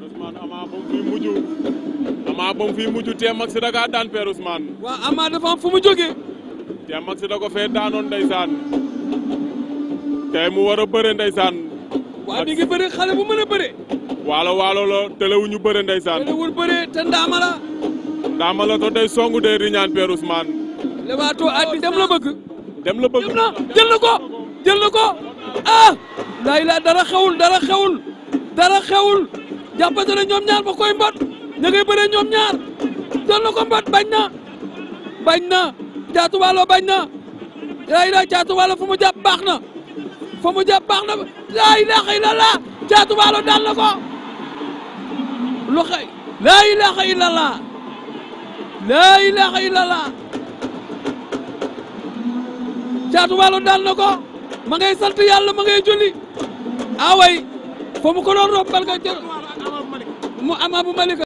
Ousmane Ama ba mu fi mujj Tmax da kaa daan Père Ousmane. waaw Ama dafa am fu mu jógee. Tmax da ko fee daanoon ndeysaan. tey mu war a bëre ndeysaan. waaw mi ngi bëre xale bu mën a bëre. waalo la telewuñu bëre ndeysaan. telewul bëre te ndaama la. ndaama la to day songu day riñaan Père Ousmane. Leewtoo addi dem la bëgg. dem la bëgg jël na ko jël na ko ah. laa dara xewul jàppante ne ñoom ñaar ba koy mbot ña ngay bëre ñoom ñaar jël na ko mbot bañ na Caatu Waalo bañ na laa Caatu Waalo fu mu jàpp baax na laa ilaaha illallah Caatu Waalo daan na ko lu xëy laa ilaaha illallah Caatu Waalo daan na ko ma ngay sant yàlla ma ngay julli away fa mu ko doon robbal nga jël mu Ama bu Malika